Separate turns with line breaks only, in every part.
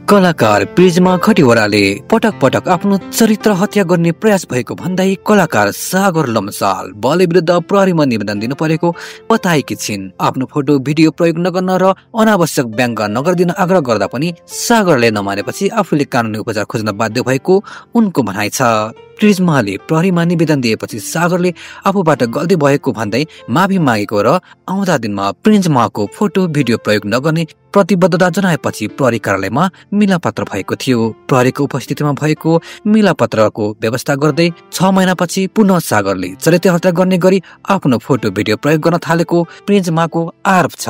कलाकार प्रिज्मा खटिवड़ाले पटक पटक आफ्नो चरित्र हत्या गर्ने प्रयास भएको भन्दै कलाकार सागर लम्साल बलि विरुद्ध प्रहरीमा निवेदन दिनु परेको बताएकी छिन्। आफ्नो फोटो भिडियो प्रयोग नगर्न र अनावश्यक व्यङ्ग नगरिदिन आग्रह गर्दा पनि सागरले नमानेपछि आफूले कानुनी उपचार खोज्न बाध्य भएको उनको भनाइ छ। प्रिज्माले प्रहरीमा निवेदन दिएपछि सागरले आफूबाट गल्ती भएको भन्दै माफी मागेको र आउँदा दिनमा प्रिज्माको फोटो भिडियो प्रयोग नगर्ने प्रतिबद्धता जनाएपछि प्रहरी कार्यालयमा मिलापत्र भएको थियो। प्रहरीको उपस्थितिमा भएको मिलापत्रको व्यवस्था गर्दै 6 महिनापछि पुनः सागरले चरित्र हत्या गर्ने गरी आफ्नो फोटो भिडियो प्रयोग गर्न थालेको प्रिज्माको आरोप छ।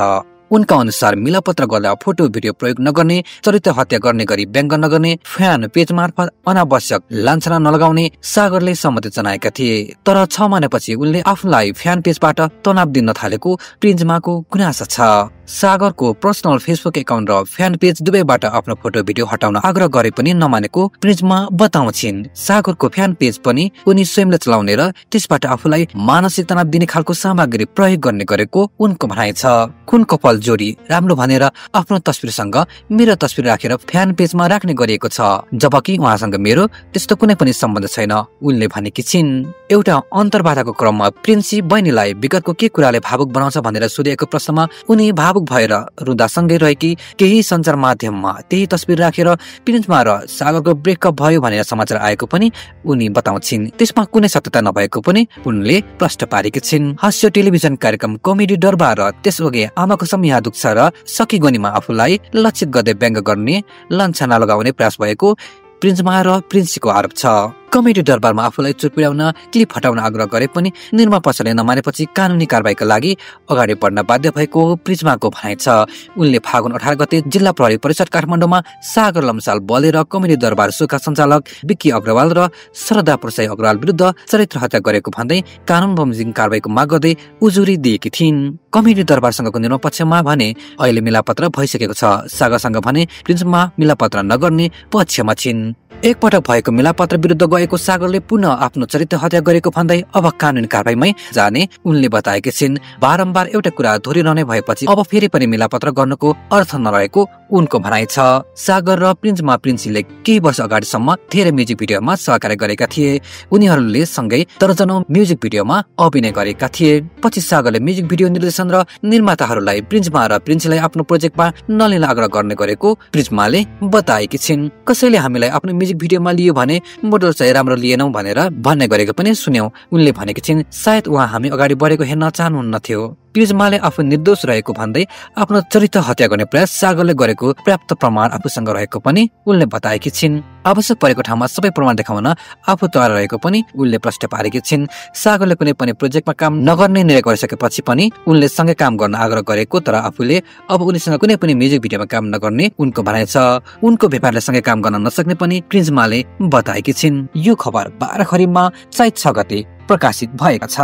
उनका अनुसार मिलापत्र गर्दा फोटो भिडियो प्रयोग नगर्ने, चरित्र हत्या गर्ने गरी व्यङ्ग नगर्ने, फ्यान पेज मार्फत अनावश्यक लान्छना नलगाउने सागरले सम्मति जनाएका थिए। तर 6 महिनापछि उनले आफूलाई फ्यान पेजबाट तनाव दिन थालेको प्रिज्माको गुनासो छ। सागरको पर्सनल फेसबुक एकाउन्ट र फ्यान पेज दुवैबाट आफ्नो फोटो भिडियो हटाउन आग्रह गरे पनि नमानेको प्रिज्मा बताउँछिन्। सागरको फ्यान पेज पनि उनी स्वयंले चलाउने र त्यसबाट आफूलाई मानसिक तनाव दिने खालको सामग्री प्रयोग गर्ने गरेको उनको भनाइ छ। खुन कपाल जोडी राम्रो भनेर आफ्नो तस्बिरसँग मेरो तस्बिर राखेर फ्यान पेजमा राख्ने गरिएको छ, जबकि उहाँसँग मेरो त्यस्तो कुनै पनि सम्बन्ध छैन, उनले भनेकी छिन्। एउटा अन्तर्वार्ताको क्रममा प्रिन्सी बहिनीलाई विगतको के कुराले भावुक बनाउँछ भनेर सोधिएको प्रश्नमा उनी भावुक भएर रुँदासँगै रहेकी केही सञ्चार माध्यममा त्यही तस्बिर राखेर प्रिन्समा र सागरको ब्रेकअप भयो भनेर समाचार आएको पनि उनी बताउँछिन्। त्यसमा कुनै सत्यता नभएको पनि उनले प्रश्न पारेकी छिन्। हास्य टेलिभिजन कार्यक्रम कमेडी दरबार र त्यसअघि आमाको सम्या दुख्छ र सकीगनीमा आफूलाई लक्षित गर्दै व्यङ्ग गर्ने, लान्छना लगाउने प्रयास भएको प्रिन्समा र प्रिन्सीको आरोप छ। कमेडी दरबारमा आफूलाई चोट पुर्याउन क्लिप हटाउन आग्रह गरे पनि निर्मा पक्षले नमानेपछि कानुनी कारबाहीका लागि अगाडि बढ्न बाध्य भएको प्रिज्माको भनाइ छ। उनले फागुन 18 गते जिल्ला प्रहरी परिषद काठमाडौँमा सागर लम्साल बले र कमेडी दरबार सुका सञ्चालक विक्की अग्रवाल र श्रद्धा प्रसाई अग्रवाल विरुद्ध चरित्र हत्या गरेको भन्दै कानुन बमोजिम कारबाहीको माग गर्दै उजुरी दिएकी थिइन्। कमेडी दरबारसँगको निर्णय पक्षमा भने अहिले मिलापत्र भइसकेको छ। सागरसँग भने प्रिन्समा मिलापत्र नगर्ने पक्षमा छिन्। एकपटक भएको मिलापत्र विरुद्ध गएको सागरले पुनः आफ्नो चरित्र हत्या गरेको भन्दै अब कानुनी कारबाहीमै जाने उनले बताएकी छिन्। बारम्बार एउटा कुरा दोहोरिरहने भएपछि अब फेरि पनि मिलापत्र गर्नुको अर्थ नरहेको उनको भनाइ छ। सागर र प्रिन्समा प्रिन्सीले केही वर्ष अगाडिसम्म धेरै म्युजिक भिडियोमा सहकार्य गरेका थिए। उनीहरूले सँगै दर्जनौं म्युजिक भिडियोमा अभिनय गरेका थिए। पछि सागरले म्युजिक भिडियो निर्देशन र निर्माताहरूलाई प्रिन्समा र प्रिन्सीलाई आफ्नो प्रोजेक्टमा नलिन आग्रह गर्ने गरेको प्रिज्माले बताएकी छिन्। कसैले हामीलाई आफ्नो म्युजिक भिडियोमा लियो भने मोडल चाहिँ राम्रो लिएनौ भनेर भन्ने गरेको पनि सुन्यौ, उनले भनेकी छिन्। सायद उहाँ हामी अगाडि बढेको हेर्न चाहनुहुन्न थियो। प्रिज्माले आफू निर्दोष रहेको भन्दै आफ्नो चरित्र हत्या गर्ने प्रयास सागरले गरेको पर्याप्त प्रमाण आफूसँग रहेको पनि उनले बताएकी छिन्। आवश्यक परेको ठाउँमा सबै प्रमाण देखाउन आफू तयार रहेको पनि उनले प्रश्न पारेकी छिन्। सागरले कुनै पनि प्रोजेक्टमा काम नगर्ने निर्णय गरिसकेपछि पनि उनले सँगै काम गर्न आग्रह गरेको, तर आफूले अब उनीसँग कुनै पनि म्युजिक भिडियोमा काम नगर्ने उनको भनाइ छ। उनको व्यापारले सँगै काम गर्न नसक्ने पनि प्रिज्माले बताएकी छिन्। यो खबर 12 खरिबमा चैत 6 गते प्रकाशित भएका छ।